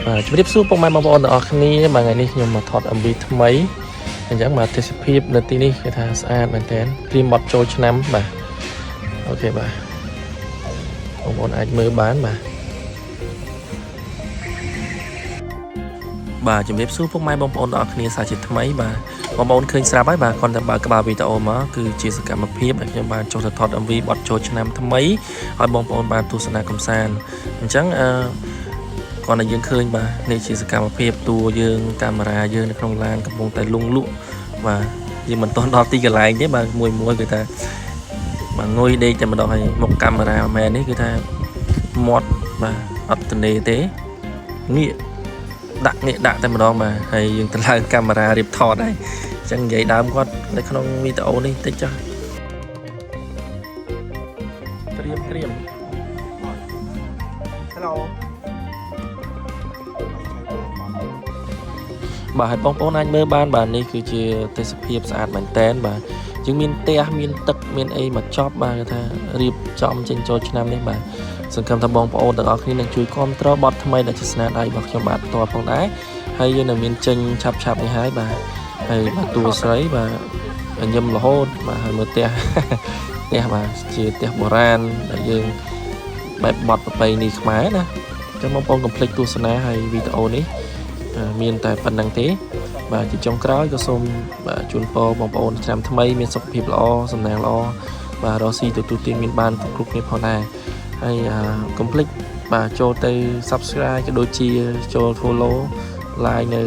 បាទជម្រាបសួរពុកម៉ែបងប្អូនទាំងអស់គ្នាបាទថ្ងៃនេះខ្ញុំមកថត MV ថ្មីអញ្ចឹងបាទទេសភាពនៅទីនេះគេថាស្អាតមែនទែនត្រៀមបត់ចូលឆ្នាំបាទ OK បាទបងប្អូនអាចមើលបានបាទបាទជំរាបសួរពុកម៉ែបងប្អូនទាំងអស់គ្នាសាជាថ្មីបាទបងប្អូនឃើញស្រាប់ហើយបាទគ្រាន់តែបើកក្បាលវីដេអូមកគឺជាសកម្មភាពដែលខ្ញុំបានចុះទៅថត MV បត់ចូលឆ្នាំថ្មីឲ្យបងប្អូនបានទស្សនាកម្សាន្តអញ្ចឹងអឺ គ្រាន់តែយើងឃើញបាទនេះជាសកម្មភាពតួយើងកាមេរ៉ាយើងនៅក្នុងឡានកំពុងតែលងលក់បាទយើងមិនទាន់ដល់ទីកន្លែងទេបាទមួយមួយគឺថាបាទងុយដេកតែម្ដងហើយមុខកាមេរ៉ាមែននេះគឺថាមាត់បាទអត់ទនេទេងាកដាក់ងាកដាក់តែម្ដងបាទហើយយើងទៅឡើងកាមេរ៉ារៀបថតហើយអញ្ចឹងនិយាយដើមគាត់នៅក្នុងវីដេអូនេះតិចចុះត្រៀមត្រៀម Hello. បាទហើយបងប្អូនអាចមើលបានបាទនេះគឺជាទេសភាពស្អាតមែនតែនបាទយើងមានផ្ទះមានទឹកមានអីមកចប់បាទគេថារៀបចំចេញចូលឆ្នាំនេះបាទសង្ឃឹមថាបងប្អូនទាំងអស់គ្នានឹងជួយគាំទ្របទថ្មីដែលជាស្នាដៃរបស់ខ្ញុំបាទផ្ទាល់ផងដែរហើយយើងនឹងមានចេញឆាប់ឆាប់នេះហើយបាទហើយបាទតួស្រីបាទញឹមរហូតបាទហើយមើលផ្ទះ ផ្ទះបាទជាផ្ទះបុរាណដែលយើងបែបបទប្រពៃណីខ្មែរណាអញ្ចឹងបងប្អូនកុំភ្លេចទស្សនាហើយវីដេអូនេះ អឺមានតែប៉ុណ្្នឹងទេបាទជាចុងក្រោយក៏សូមបាទជូនពរបងប្អូនឆ្នាំថ្មីមានសុខភាពល្អសំណាងល្អបាទរកស៊ីទទួលទានមានបានគ្រប់គ្នាផងដែរហើយអឺកុំភ្លេចបាទចូលទៅ Subscribe ក៏ដូចជាចូល Follow Like នៅ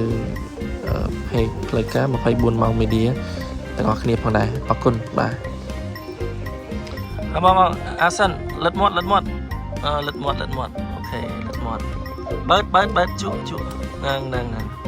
អឺ Page ផ្លូវការ24ម៉ោង Media ទាំងអស់គ្នាផងដែរអរគុណបាទអបងអាសិនលិតមាត់លិតមាត់អឺលិតមាត់លិតមាត់ OK លិតមាត់បើតបើតបើតជក់ជក់ហ្នឹងហ្នឹងហ្នឹង។